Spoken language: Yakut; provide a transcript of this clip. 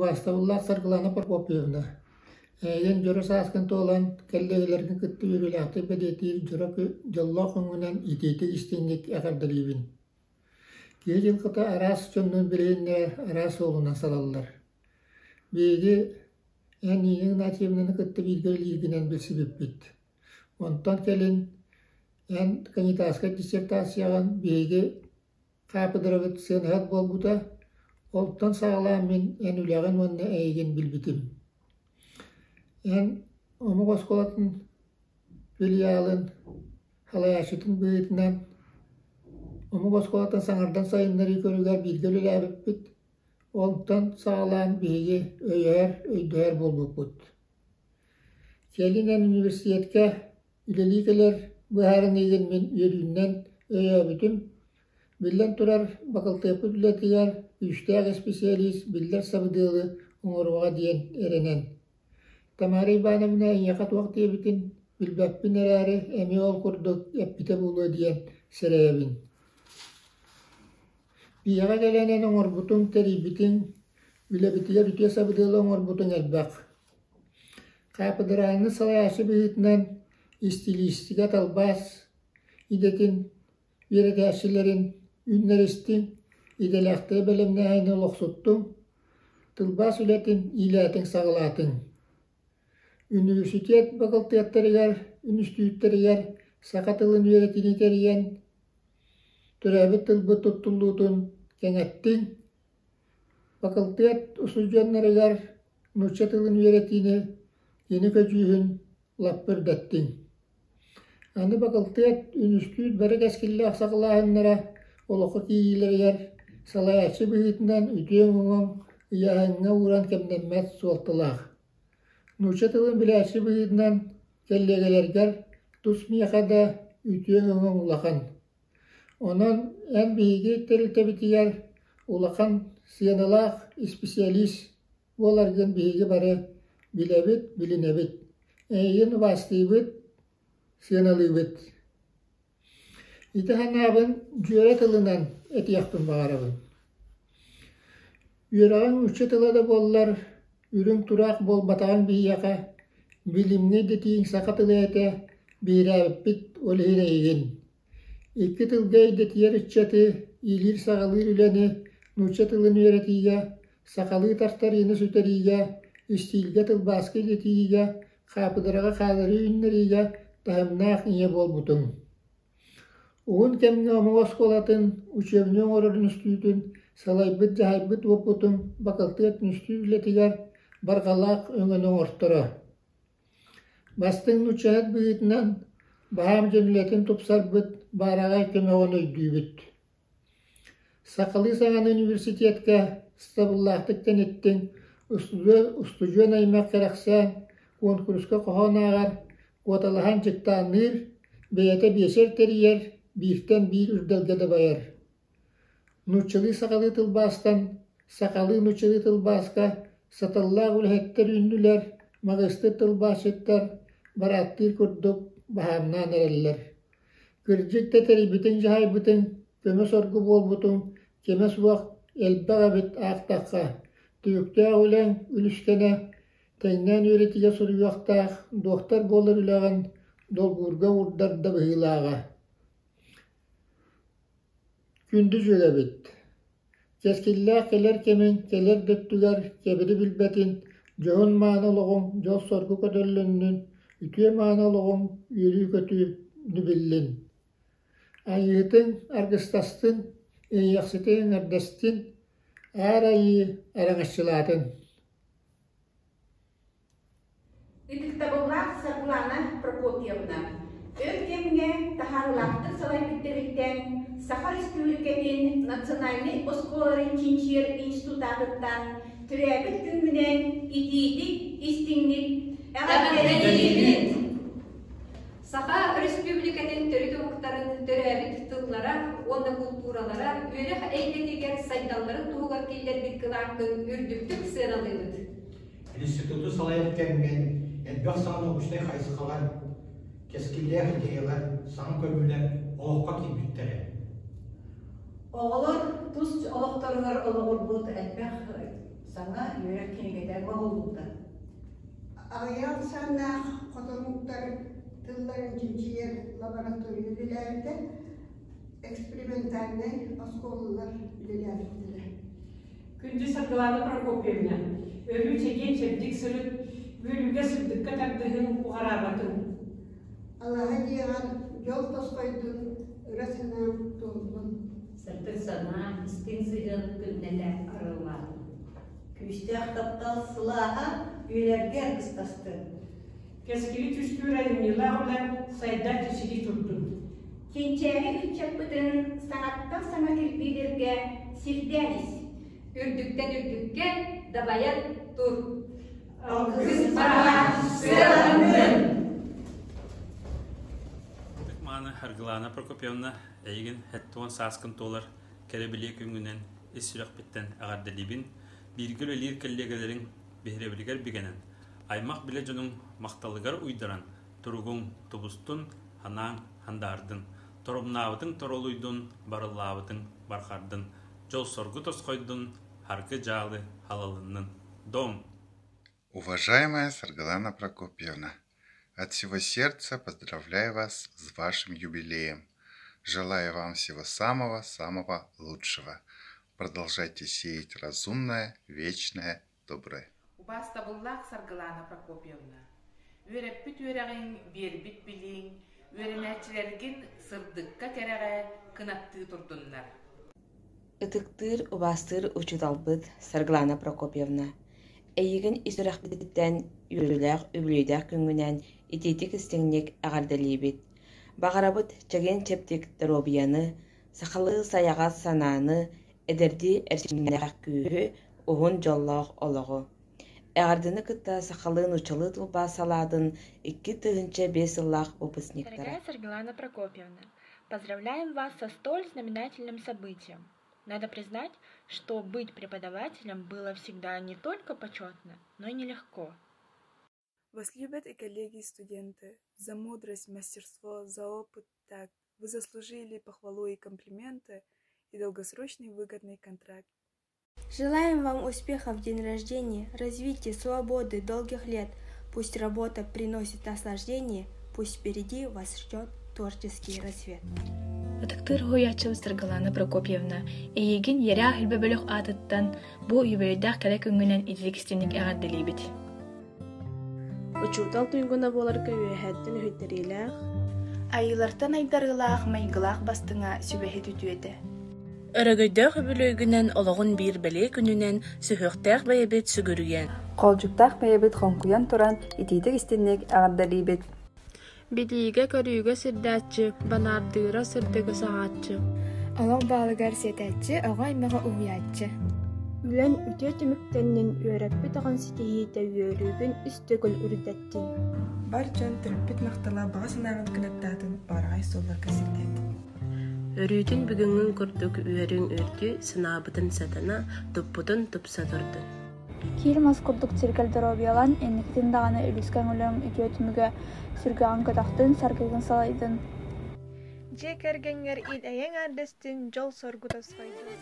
Убаастабыллаах Саргылана Прокопьевна, эйигин дьоро сааскын туолан, кэллиэгэлэргин кытта үөрүүлээхтик бэлиэтиир дьоро дьоллоох өҥүнэн итиитик-истиҥник эҕэрдэлиибин. Киһи дьылҕата араас дьоннуун билиһиннэрэр араас суолунан салаллар. Биһиги эн Нина Игнатьевнаны кытта бииргэ үлэлииргинэн билсибиппит. Онтон кэлин эн кандидатскай диссертацияҕын биһиги хаапыдырабыт сыанаһыт буолбута, онтон саҕалаан мин эн үлэҕин уонна эйигин билбитим. Эн омук оскуолатын филиалын салайааччытын быһыытынан омук оскуолатын саҥардан сайыннарыы көрүгэр бииргэ үлэлээбиппит, онтон саҕалаан биһиги өйөһөр, өйдөһөр буолбуппут. Кэлин эн университетка үлэлии кэлэр быһаарыныыгын мин үөрүүнэн өйөөбүтүм. Биллэн турар, бакылтыаппыт үлэтигэр күүстээх исписэлиис биллэр сабыдыалы оҥоруоҕа диэн эрэнэн. Тамара Ивановна эйиэхэ туох диэбитин билбэппин эрээри, эмиэ ол курдук эппитэ буолуо диэн сэрэйэбин. Биһиэхэ кэлэн эн оҥорбутуҥ, тэрийбитиҥ, үлэбитигэр үтүө сабыдыалы оҥорбутуҥ элбэх. Хаапыдырааны салайааччы быһыытынан истилиистикэ талбаас идэтин үөрэтээччилэрин үүннэристиҥ, идэлээхтэри бэлэмнээһини олохсуттуҥ, тылбаас үлэтин иилээтиҥ-саҕалаатыҥ. Үнүбүрсүтүөт бакылтыаттарыгар, үнүстүүттэригэр саха тылын үөрэтиини тэрийэн, төрөөбүт тылбыт туттуллуутун кэҥэттиҥ, Бакылтыат устудьуоннарыгар нуучча тылын үөрэтиини кини көдьүүһүн лаппа үрдэттиҥ. Аны бакылтыат үнүстүүт бары кэскиллээх саҕалааһыннара олоххо киириилэригэр салайааччы быһыытынан үтүө өҥөҥ ыйааһыҥҥа ууран кэмнэммэт суолталаах. Нуучча тылын билээччи быһыытынан кэллиэгэлэргэр тус миэхэ да үтүө өҥөҥ улахан. Онон эн биһиги тэрилтэбитигэр улахан сыаналаах исписэлиис буоларгын биһиги бары билэбит, билинэбит. Эйигин убаастыыбыт, сыаналыыбыт. Ити санаабын дьүөрэ тылынан этиэхпин баҕарабын. Үөрэҕиҥ нуучча тыла да буоллар, үрүҥ тураах буолбатаҕын биһиэхэ, билимҥэ идэтийиҥ саха тыла этэ, биһирээбиппит ол иһин эйигин. Икки тылга идэтийэр ыччаты иилиир-саҕалыыр үлэни нуучча тылын үөрэтиигэ, сахалыы тартарыыны сүтэриигэ, истиилгэ тылбааска идэтийиигэ, хаапыдыраҕа хаалары үүннэриигэ таһымнаах ийэ буолбутуҥ. Уһун кэмҥэ омук оскуолатын учебнай оҥорор үнүстүүтүн салайбыт-дьаһайбыт уопутуҥ бакылтыат үнүстүүт үлэтигэр барҕалаах өҥөнү оҥорторо. Бастыҥ нууччаһыт быһыытынан баһаам дьон үлэтин тупсарбыт баараҕай көмөҕүн өйдүүбүт. Сахалыы саҥаны университетка сатабыллаахтык тэниттиҥ, устудьуон аймах кэрэхсээн, куонкуруска хоһоон ааҕар, куоталаһан дьыктаанныыр, бэйэтэ биэчэр тэрийэр, бииртэн биир үрдэлгэ дабайар. Нууччалыы-сахалыы тылбаастан сахалыы-нууччалыы тылбааска саталлаах үлэһиттэр үүннүлэр, маҕыстыыр тылбаасчыттар барааттыыр курдук баһаамнаан эрэллэр. Кырдьык да тэрийбитиҥ-дьаһайбытыҥ, көмө-соргу буолбутуҥ кэмэ суох элбэх эбит аахтахха, түбүктээх үлэҥ үлүскэнэ, тэҥнээн үөрэтиигэ суруйуохтаах дуоктар буолар үлэҕин долгуурга уурдар да быһыылааҕа. Күндү дьүөгэбит, кэскиллээх кэлэр кэмиҥ кэлэр да өттүгэр кэбири билбэтин, дьоһун-мааны олоҕуҥ дьол-соргу көтөллөннүн, үтүө-мааны олоҕуҥ үөрүү-көтүү биллин. Айыытыҥ аргыстастын, иэйэхситиҥ эҥэрдэстин, Аар Айыы араҥаччылаатын. Ытыктабыллаах Саргылана Прокопьевна, өр кэмҥэ таһаарыылаахтык салайбыттарыттан Саха Республикатын национальнай оскуолаларын чинчийэр институтаатыттан төрөөбүт күҥҥүнэн итиитик, истиҥник эҕэрдэлиибит! Саха Республикатын төрүт омуктарын төрөөбүт тыллара уонна култууралара үөрэх эйгэтигэр сайдалларын туһугар киллэрбит кылааккын үрдүктүк сыаналыыбыт. Институту салайар кэмҥэ элбэх саҥа научнай хайысхалар, кэскиллээх идеялар, саҥа көрүүлэр олоххо киирбиттэрэ. Оҕолор тус олохторугар олоҕурбут элбэх Саҥа үөрэх кинигэтэ оҥоһуллубута. Аҕыйах ахсааннаах хотонуктар тылларын чинчийэр лаборатория үлэлээбитэ, экспериментальнай оскуолалар үлэлээбиттэрэ. Күндү Саргылана Прокопьевна, өрүү чэгиэн-чэбдик сырыт, үөрүүгэ сырдыкка тардыһын, уҕараабатын. Алаһа дьиэҕэр дьол тосхойдун, ыра санаам туоллун. Сырдык санаа, истиҥ сыһыан күннэтэ арыллаатын. Күүстээх таптал сылааһа үйэлэргэ аргыстастын. Кэскили түстүүр айымньылаах үлэ сайда чэчирии турдун. Кэнчээри ыччаппытын саҥаттан саҥа кирбиилэргэ сирдээн ис. Үрдүктэн үрдүккэ дабайан тур. Алгыс бараҕа сыаланнын! Ытык-мааны Аргылаана Прокопьевна, эйигин 70 сааскын туолар кэрэ билиэ күҥҥүнэн ис сүрэхпиттэн эҕэрдэлиибин. Бииргэ үлэлиир кэллиэгэлэриҥ биһирэбилигэр бигэнэн, аймах-билэ дьонуҥ махталыгар уйдаран, туругуҥ тубустун, санааҥ сандаардын, торумнаабытыҥ торолуйдун, барыллаабытыҥ бархардын, дьол-соргу тосхойдун, харгы-дьаалы халалыннын. Дом! Уважаемая Саргалана Прокопьевна, от всего сердца поздравляю вас с вашим юбилеем. Желаю вам всего самого-самого лучшего. Продолжайте сеять разумное, вечное, доброе. Убаастабыллаах Саргылаана Прокопьевна, үөрэппит үөрэҕиҥ, биэрбит билииҥ, үөрэнээччилэргин сырдыкка-кэрэҕэ кынаттыы турдуннар. Ытыктыыр, убаастыыр учууталбыт Саргылана Прокопьевна, эйигин ис сүрэхпититтэн үөрүүлээх үбүлүөйдээх күҥҥүнэн итиитик-истиҥник эҕэрдэлиибит. Баҕарабыт чэгиэн-чэбдик доруобуйаны, сахалыы сайаҕас санааны, эдэрдии эрчимнээх күүһү, уһун дьоллоох олоҕу. Эҕэрдэни кытта сахалыы-нууччалыы тылбаас салаатын 2005 сыллаах выпускниктара. Дорогая Саргылана Прокопьевна, поздравляем вас со столь знаменательным событием. Надо признать, что быть преподавателем было всегда не только почетно, но и нелегко. Вас любят и коллеги, и студенты. За мудрость, мастерство, за опыт, такт. Вы заслужили похвалу и комплименты и долгосрочный выгодный контракт. Желаем вам успехов в день рождения, развития, свободы, долгих лет. Пусть работа приносит наслаждение, пусть впереди вас ждет творческий рассвет. Ытыктыыр уһуйааччыбыт Саргылана Прокопьевна, эйигин Ерях Илбэ бөлөх аатыттан бу юбилейдаах кэрэ күҥҥүнэн итирик истиҥник эҕэрдэлиибит. Учуутал туйгуна буоларга үөһэттэн үһүттэриилээх, Айыылартан айдарыылаах майгылаах бастыҥа сүбэһит үтүөтэ. Өрөгөйдөөх үбүлүөйгүнэн олоҕун биир бэлиэ күнүнэн сүһүөхтээх бэйэбит сүгүрүйэн, Хоолдьуктаах бэйэбит хоҥкуйан туран итиитик-истинник эҕэрдэлиибит! Билиигэ-көрүүгэ сирдээччи, банаардыыра сырдыгы саҕааччы. Олох баалыгар сиэтээччи, оҕо аймаҕы уһуйааччы. Үлэн үтүө түмүктэннин, үөрэппит оҕон ситиһиитэ үөрүүгүн үс төгүл үрдэттин. Бар дьон төрөппүт махтала баҕа санааҕын кынаттаатын, баараҕай суолларга сирдээтин. Өрүүтүн бүгүҥҥүн курдук үөрүҥ үрдүү, санаабытын сатана, туппутун тупса турдун. Киил мас курдук сиргэл доруобуйалан, инникитин даҕаны үгүскэ өҥөлөҥ үтүө түмүгэ сүргэҕин көтөхтүн, саргыгын салайдын. Дьиэ кэргэҥҥэр ил-эйэҥ аэрдэстин, дьол-соргу тосхойдун.